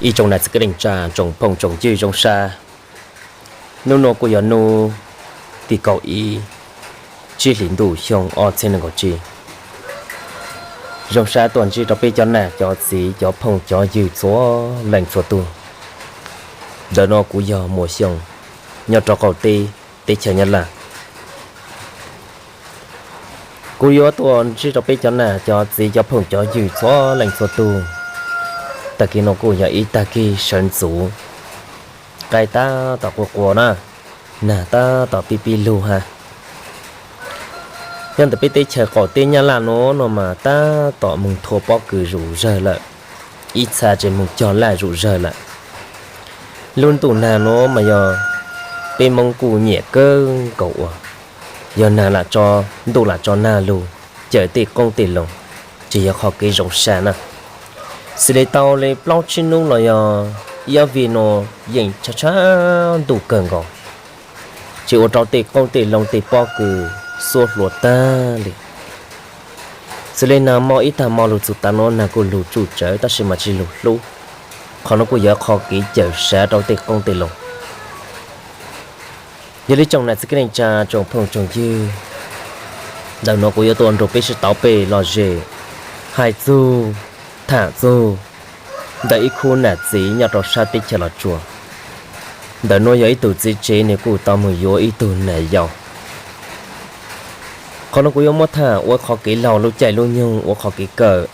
Ib tsoom nam txiv kwv tij neej tsa, tsoom phooj tsoom ywg zoo sab, hnub no kuj yog hnub tim kaum ib, tsib hlis ntuj xyoo ob txhiab nees nkaum tsib. Zoo sab tuaj ntsib rau peb cov nam cov txiv cov phooj cov ywg txhua leej txhua tug. Ntawm no kuv yog Muas Xyooj, nyob rau qaum teb teb chaws Nyab Laj. Kuv yuav tuaj ntsib rau peb cov nam cov txiv cov phooj cov ywg txhua leej txhua tug. Tag kis no kuj yog ib tag kis sawv ntxuv, qaib tab tom quaj quaj na, nag tab tom pib pib lug hab. Nyob ntawm peb teb chaws qaum teb Nyab Laj nuav no mas tab tom moog thua pob kws zuj zawg lawm, ib txha tseem moog cog laj zuj zawg lawm. Lub ntuj nag nuav mas yog peb Moob kuj nyiam kawg nkaus ua, yog nag lam tso, ntuj lam tso nag lug, cawm tej qoob tej loo, tsis yog qhov kev zoo sab na. Xws li tau li plaub tsib hnub los yog ib ob vij no yeej tshav tshav ntuj kawg nkaus, tsis ua rau tej qoob tej loo tej pob kws xuab hlua tag li. Xws li nag mo ib tag mo lug txug tav nuav nag kuj lug tsuj tsawv tab sis mas tsis lug hlub, qhov nuav kuj yog qhov kev cawm sav rau tej qoob tej loo. Yog li tsoom nam txiv kwv tij neej tsa tsoom phooj tsoom ywg, ntawm nuav kuv yuav tuaj nrug peb sib tau peb lom zem hais txug, tham txug ntawm ib khub nam txiv nyob rau sab teb chaws Los Tsuas. Ntawm nuav yog ib tug txiv tsev, nws kuj tau moog yuav ib tug nam yau. Qhov nuav kuv yuav muab tham ua qhov kev laug lub caij lub nyoog, ua qhov kev kawm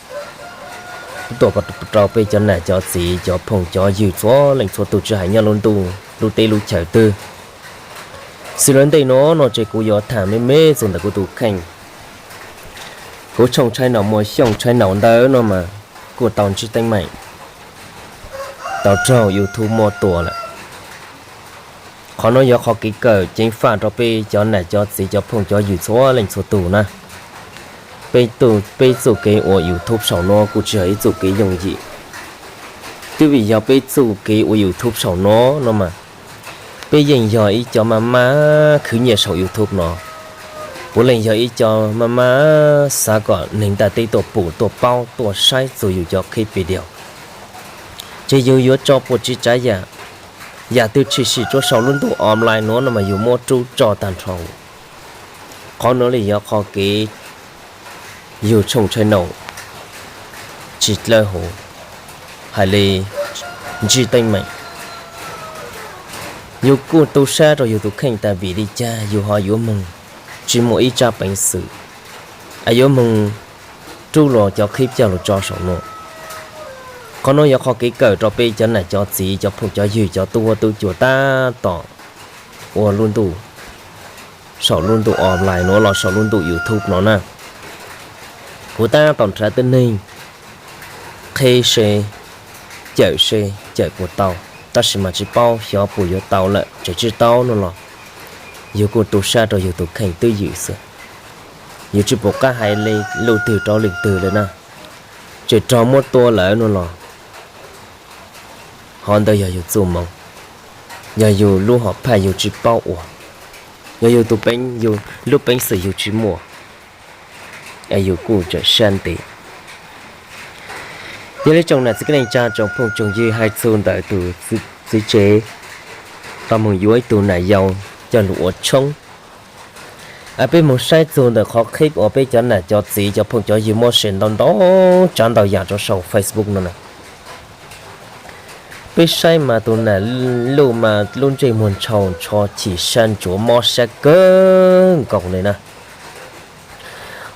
tuaj rau peb cov nam cov txiv cov phooj cov ywg txhua leej txhua tug, tsis hais nyob lub ntuj lub teb lub chaws twg. Xws li ntej nuav no ces kuv yuav tham me me txug ntawm kuv tus kheej. Kuv tshooj tshai naum Muas Xyooj tshai naum ntawd no mas kuj tau ntsib teeb meem, tau raug YouTube muab tua lawm. Qhov nuav yog qhov kev kawm ceev faj rau peb cov nam cov txiv cov phooj cov ywg txhua leej txhua tug na. Peb txuj kev ua YouTube saum nuav kuj tsis yog ib txuj kev yooj yim. Twb vim yog peb txuj kev ua YouTube saum nuav no mas peb yeej yog ib co maj maj khwv nyiaj saum YouTube no, puav leej yog ib co maj maj xav kom neeg ntiaj teb tuaj pum tuaj paub tuaj saib txug yus cov clip video, ces yus yuav tso puas tsis tsav yam, yam twg tshwm sim rua saum lub ntuj online nuav no mas yus muab rub tso tag nrho. Qhov nuav li yog qhov kev yug tshooj tshai naum tsis dlawb huv, hais li ntsib teeb meem. Yus kuj tu sab rau yus tus kheej tas vim li cas yus ho yuav moog tsis muaj ib tsab peev xwm es yuav moog rub luag cov clip coj lug tso saum nuav. Qhov nuav yog qhov kev kawm rau peb cov nam cov txiv cov phooj cov ywg cov tub huab tub cua tab tom ua lub ntuj saum lub ntuj online nuav los saum lub ntuj YouTube no na. Kuv tab tom nrhav tib neeg qheb seb, cawm seb cawm puas tau, tab sis mas tsis paub xyov puas yuav tau lawm, tseem tsis tau no los yus kuj tu sab rau yus tus kheej twb ywm xwb. Yus tsis pum qab hais li lwm twg rau lwm twg li na, tseem raug muab tua lawm no los hov ntawd yog yus txuj moov, yog yus lub hom phaj yus tsis paub ua, yog yus tus peev, yus lub peev xwm yus tsis muaj, es yus kuj tseem sab ntev. Yog li tsoom nam txiv kwv tij neej tsa tsoom phooj tsoom ywg, hais txug ntawm tus txiv tsev tau moog yuav ib tug nam yau coj lug ua tshoob. Peb moog saib txug ntawm qhov clip uas peb cov nam cov txiv cov phooj cov ywg muab share ntau ntau tsav ntau yam rau saum Facebook no na. Peb saib mas tus nam luj mas lub ntsej muag ntshaus ntsho chim sab ntsuav mob sab kawg nkaus li na.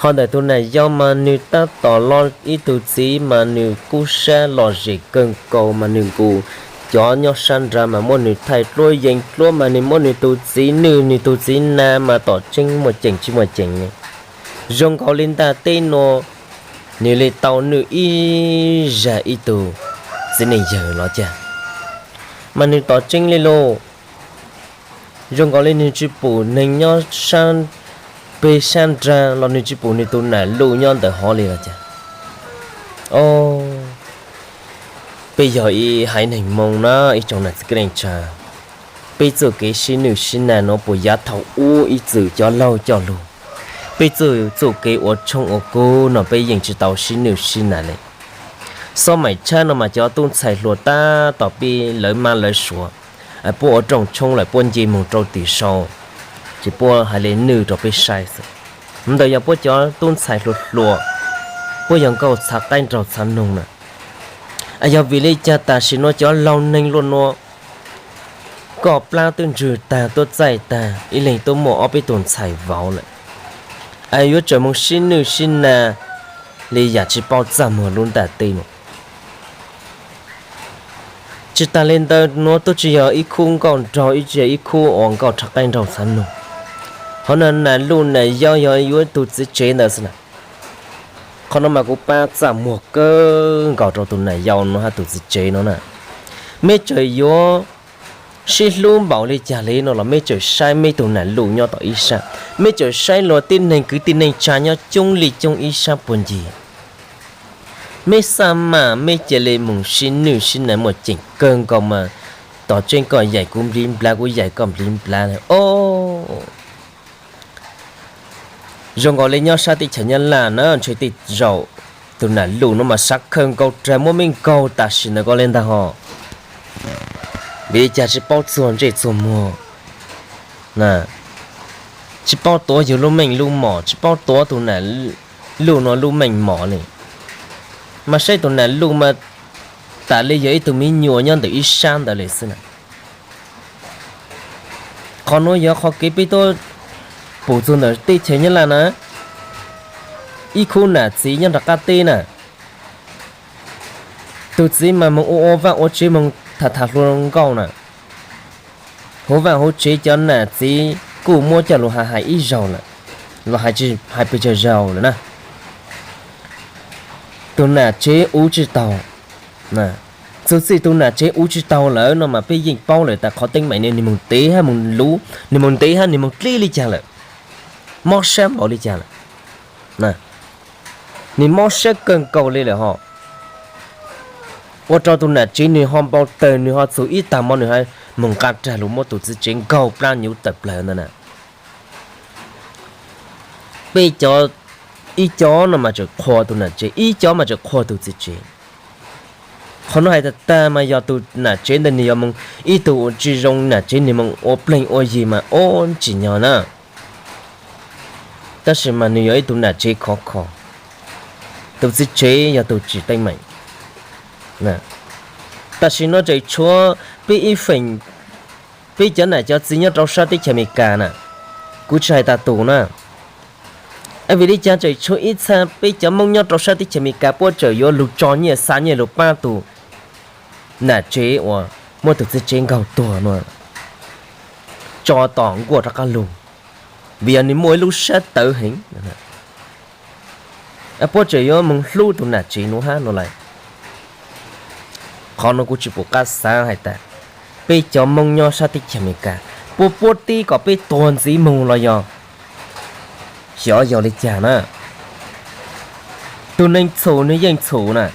Ho ntawm tus nam yau mas nwg tab tom loj ib tug txiv mas nwg kub sab lom zem kawg nkaus mas nwg nkaus cov nyob sab nrad mas muab nwg thaij dluab yees dluab mas nwg muab nwg tus txiv nwj nwg tus txiv na mas tom tseeb muaj ceem tsis muaj ceem. Zoo nkaus li ntaag teb nuav nwg li tau nwj ib zag ib tug txiv neej yawg los cas, mas nwg tom tseeb li lauj. Zoo nkaus li nwg tsis pum neeg nyob peg sab nraag los nwg tsis pum nwg tus nam luj nyob ntawm hov li los cas. Peb yog ib haiv neeg Moob na, ib tsoom nam txiv kwv tij neej tsa, peb txuj kev sib nwj sib na nuav puas yav thaum ub ib txwm cov laug coj lug? Peb txuj, txuj kev ua tshoob ua kub no peb yeej tsis tau sib nwj sib na li. Xob maim tshab no mas cov tub ntxhais hluas tab tom pib lawv mab lawv suav, puab ua rooj tshoob lawm puab nce moog rau tim sau, ces puab hais le nwj rau peb saib xwb. Ntawd yog puab cov tub ntxhais hluas hluas, puab yog nkauj txhav qaib nraug txhav noog na. Yog vim li cas tam sim no cov laug neeg luaj nuav, koj plab twb ntswg tag tuab txaij tag, ib leeg tuab muaj ob peb tug ntxhais vauv lawm, yuav tseem moog sib nwj sib na li yam tsis paub txaj muag lub ntiaj teb no. Tsis tas li ntawd nuav tub tsi yog ib khub nkauj nraug, ib tsi yog ib khub uas nkauj rhav qaib nraug txhav noog. Hov no nam luj nam yau yog yuav ib tug txiv tsev ntawd xwb na. Qhov no mas kuv pab txaj muag kawg nkaus rau tus nam yau no hab tus txiv tsev no na. Meb tseem yuav sib hlub npaum li cas li no los meb tseem saib meb tug nam luj nyob tom ib sab, meb tseem saib luag tib neeg kwv tij neej tsa nyob coob li coob ib sab puag ncig. Meb xaj mas meb cia li moog sib nwj sib na muaj ceem kawg nkaus mas, tom tseeb koj yaim kuv npliv nplav, kuv yaim koj npliv nplav lawm os. Zoo nkaus li nyob sab teb chaws Nyab Laj na, ntshe tej zaum tus nam luj no mas sav khawg nkaus rag muab meb nkaug tam sim ntawd ko li ntag hos. Vim li cas tsis paub txuag ntsej txuag muag, tsis paub tuav yug lub meej lub mom, tsis paub tuav tus nam luj no lub meej mom li. Mas saib tus nam luj mas tam li yog ib tug miv nyuas nyob ntawm ib sab ntawd li xwb na. Qhov nuav yog qhov kev peb tuaj pum txug ntawm teb chaws Nyab Laj na, ib khub nam txiv nyob nram qab teb na, tus txiv mas moog ua ua vaj ua tsev moog tham tham hluas nkauj na, huv vaj huv tsev cov nam txiv kuj muab coj lug hais hais ib zaug lawm, los hais tsis hais pes tsawg zaug lawm na. Tus nam tsev uv tsis taug, txug txij tus nam tsev uv tsis taug lawm no mas peb yeej paub lawm tas qhov teeb meem nwg moog ntev hab moog luv, nwg moog ntev hab nwg moog dleb li cas lawm, mob sab npaum li cas lawm. Nwg mob sab kawg nkaus li lawm hos. Ua rau tus nam tsev nwg ho npau taws, nwg ho txug ib tag mo nwg moog nqa rag lug muab tus txiv tsev nkaug plab nyuv tawm plawg ntawd na. Peb cov, ib cov no mas tseem qhuas tus nam tsev, ib cov mas tseem qhuas tus txiv tsev. Qhov nuav hais tag tag mas yog tus nam tsev ntawd nwg yog moog ib tug uas tsis zoo nam tsev, nwg moog ua pleeg ua yig mas ua tsis nyog na. Tab sis mas nwg yog ib tug nam tsev khov kho, tus txiv tsev yog tus tsim teeb meem. Tam sim no tseem tshuav peb ib feem, peb cov nam cov txiv nyob rau sab teb chaws Amelikas na, kuv tsis hais tas tus na, vim li cas tseem tshuav ib txha peb cov Moob nyob rau sab teb chaws Amelikas puab tseem yuav lug tso nyiaj xa nyiaj lug pab tus nam tsev uas muab tus txiv tsev nkaug tuag no, tso tom nkuaj rov qab lug, vim yog nwg muaj ib lub sab tawv heev. Puab tseem yuav moog hlub tus nam tsev nuav hab no lawm. Qhov nuav kuv tsis pum qab xav hais tas peb cov Moob nyob sab teb chaws Amelikas puab puab tib kom peb tuag ntxiv moog los yog xyov yog li cas na. Tus neeg txhum nwg yeej txhum na,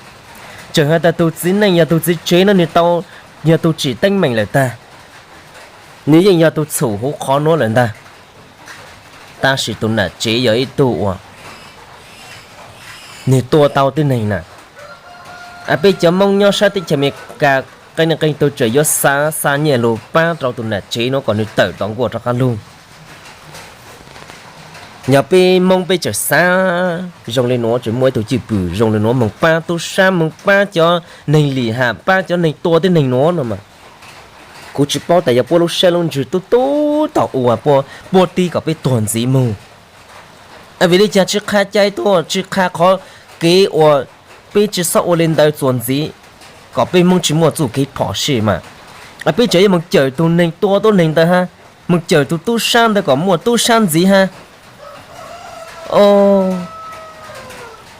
tseem hais tas tus txiv neej yog tus txiv tsev no nwg tau yog tus tsim teeb meem lawm tag, nwg yeej yog tus txhum huv qhov nuav lawm ntag. Tab sis tus nam tsev yog ib tug uas nwg tua tau tib neeg na. Peb cov Moob nyob sab teb chaws Amelikas qee leej qee tug tseem yuav xa xa nyiaj lug pab rau tus nam tsev nuav kom nwg tawm tom nkuaj rov qab lug. Yog peb Moob peb tseem xav zoo li nuav, tseem muaj ib tug cwj pwm zoo li nuav moog pab tub sab, moog pab cov neeg lim ham, pab cov neeg tua tib neeg nuav no mas, kuv tsis paub tas yog puab lub sab lub ntsws tub tub tog ua puab puab tib kom peb tuag ntxiv moog. Vim li cas tsis qha cai tuaj, tsis qha qhov kev uas peb tsis xob ua li ntawd txuas ntxiv, kom peb Moob tsis muaj txuj kev phom sij mas, peb tseem yuav moog cawm tus neeg tua tub neeg ntawd hab, moog cawm tus tub sab ntawd kom muaj tub sab ntxiv hab.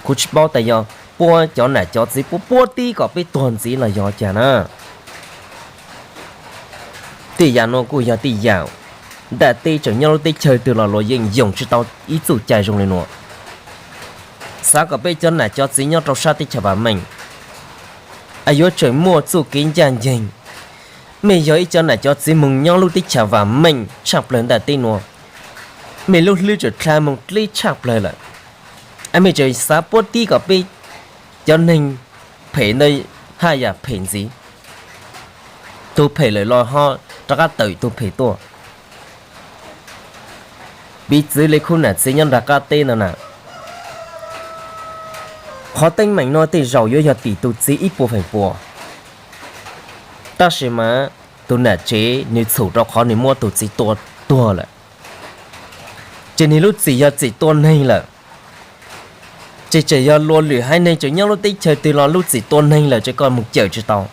Kuv tsis paub tas yog puab cov nam cov txiv puab puab tib kom peb tuag ntxiv los yog cas na. Tej yam nuav kuj yog tej yam ntiaj teb tseem nyob lub teb chaws twg los luag yeej yoog tsis tau ib txuj cai zoo li nuav. Xav kom peb cov nam cov txiv nyob rau sab teb chaws vam meej yuav tseem muaj txuj kev ncaj nceeg. Mej yog ib cov nam cov txiv moog nyob lub teb chaws vam meej tshaj plawg ntiaj teb nuav, mej lub hlwb tseem dlha moog dleb tshaj plawg lawm. Mej tseem xav puab tib kom peb cov neeg phem ntawd haj yam phem ntxiv. Tus phem lawm los ho rov qab tawm tus phem tuaj. Piv txwv li khub nam txiv nyob nram qab teb no na, qhov teeb meem no tej zaum yuav yog tim tus txiv ib puas feem pua, tab sis mas tus nam tsev nws txhum rau qhov nws muab tus txiv tua tuag lawm. Ces nws lub txim yog txim tua neeg lawm. Ces tseem yog luag lwm haiv neeg tseem nyob lub teb chaws twg los lub txim tua neeg lawm ces koj mus cawm tsis tau.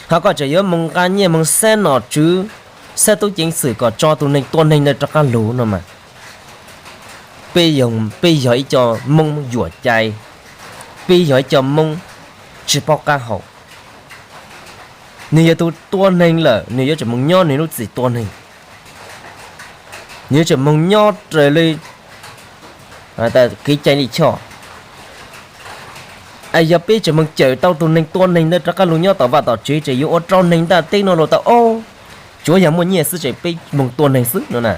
Ho koj tseem yuav mus nqa nyiaj mus xab nom tswv, xab tub ceev xwm kom tso tus neeg tua neeg ntawd rov qab lug no mas, peb yog, peb yog ib co Hmoob yuam cai, peb yog ib co Hmoob tsis paub qab hau. Nws yog tus tua neeg lawm, nws yuav tsum mus nyob nws lub txim tua neeg, nws yuav tsum mus nyob raws li kev cai li choj. Yog peb tseem mus cawm tau tus neeg tua neeg ntawd rov qab lug nyob tom vaj tom tsev ces yuav ua rau neeg ntiaj teb no los tau ob, tsuav yog muaj nyiaj xwb ces peb mus tua neeg xwb no na.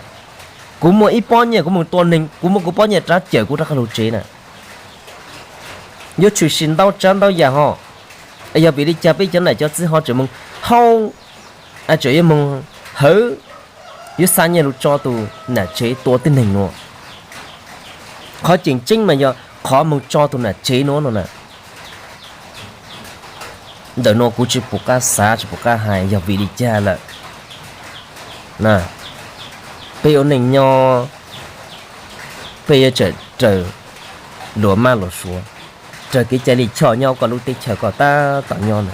Kuv muaj ib pob nyiaj kuv mus tua neeg, kuv muab kuv pob nyiaj rov cawm kuv rov qab lug tsev na. Yuav tshwm sim ntau tsav ntau yam ho. Yog vim li cas peb cov nam cov txiv ho tseem mus hau, tseem yuav mus hawv, yuav xa nyiaj lug tso tus nam tsev tua tib neeg no? Qhov tseem ceeb mas yog qhov mus tso tus nam tsev no no na. Ntawm no kuv tsis pum qab xav tsis pum qab hais yog vim li cas lawm. Peb ua neej nyob, peb yuav tsum raws luag mab luag suav, raws kev cai li choj nyob koj lub teb chaws koj tab tom nyob na.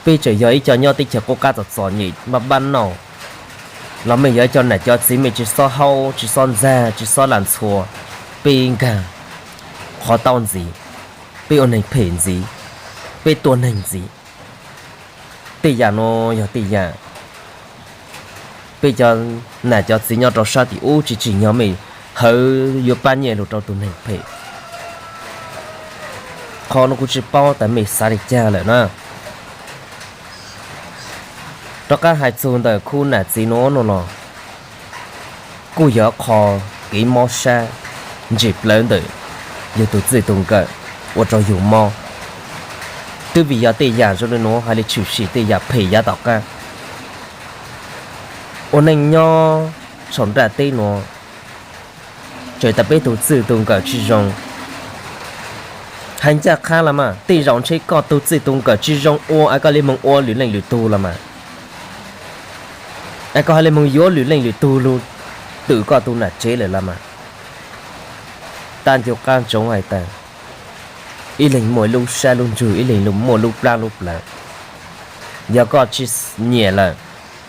Peb tseem yog ib co nyob teb chaws qub qab txom txom nyem npab npab nauj los mej yog ib co nam cov txiv mej tsis xob haub tsis xob ntxag tsis xob lam ntxhua, peb nkag qhov taub ntxiv, peb ua neeg phem ntxiv, peb tua neeg ntxiv. Tej yam no yog tej yam peb cov nam cov txiv nyob rau sab tim ub tsis tsim nyog mej hawv yuav pab nyiaj lug rau tus neeg phem. Qhov no kuv tsis paub tas mej xav li cas lawm na. Rov qab hais txug ntawm khub nam txiv no no los kuj yog qhov kev mob sab ntsim plawv ntawm yug tus txij tus nkawm ua rau yug mob. Twb vim yog tej yam zoo li nuav hais li tshwm sim tej yam phem yav tom qab. Ua neej nyob saum nraj teb nuav, txawm tas peb tug txij tug nkawm tsis zoo, hais ncaj qha los mas tej zaum ntshe koj tug txij tug nkawm tsis zoo ua es koj li moog ua lwm leej lwm tug los mas, es koj hais li moog yuav lwm leej lwm tug lug twm koj tug nam tsev lawm los mas. Tab ncu qab ntsoov hais tas, ib leeg muaj lub sab lub ntsug, ib leeg muaj lub plab lub plawv. Yog koj tsis nyiam lawm,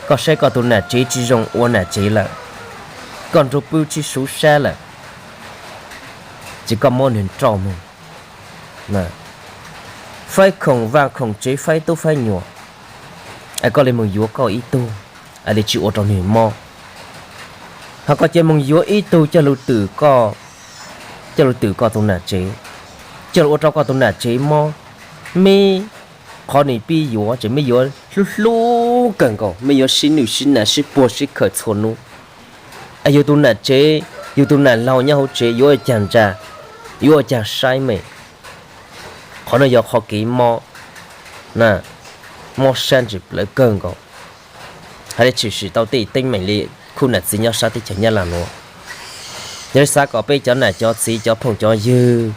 koj saib koj tug nam tsev tsis zoo ua nam tsev lawm, koj nrug pw tsis suv sab lawm, ces koj muab nwg nrauj moog. Faib khoom vaj khoom tsev, faib tub faib nyuam, es koj li moog yuav koj ib tug, es li tsis ua rau nwg mob. Ho koj cia moog yuav ib tug coj lug twm koj, coj lug twm koj tug nam tsev, coj lug ua rau koj tug nam tsev mob. Meb, qhov nwg pib yuav ces meb yuav hlub hlub kawg nkaus, meb yuav sib nwj sib nas sib puag sib khawm txhua nub. Es yug tug nam tsev, yug tug nam laug nyob hauv tsev yuav ua caag ntsa, yuav ua caag saib mej. Qhov no yog qhov kev mob, mob sab ntsim plawv kawg nkaus. Hais li tshwm sim tau tej teeb meem li khub nam txiv nyob sab teb chaws Nyab Laj nuav. Yog li xav kom peb cov nam cov txiv cov phooj cov ywg,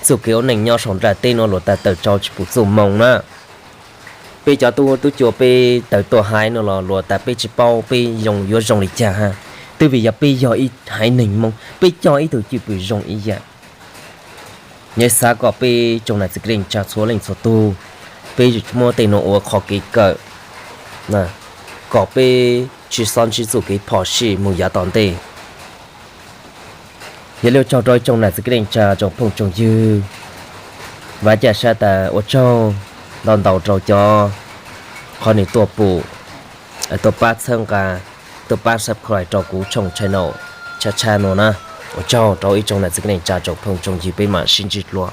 txuj kev ua neej nyob saum nraj teb nuav luag tas tawm tsau tsis pum txuj moo na. Peb cov tub tub cua peb tawm tuaj haiv nuav los luag tas peb tsis paub peb yuav zoo li cas hab, twb vim yog peb yog ib haiv neeg Moob, peb coj ib tug cwj pwm zoo ib yam. Yog xav kom peb tsoom nam txiv kwv tij neej tsa txhua leej txhua tug, peb muab tej nuav ua qhov kev kawm, kom peb tsis xob ntsib txuj kev phom sij moog yav tom ntej. Yog li ua tsaug rau ib tsoom nam txiv kwv tij neej tsa tsoom phooj tsoom ywg, vav caj sab tas ua tsaug ntau ntau rau cov qhov nwg tuaj pum, tuaj pab txhawb nqa, tuaj pab subscribe rau kuv tshooj channel tshab tshab nuav na. Ua tsaug rau ib tsoom nam txiv kwv tij neej tsa tsoom phooj tsoom ywg, peb mam sib ntsib dlua.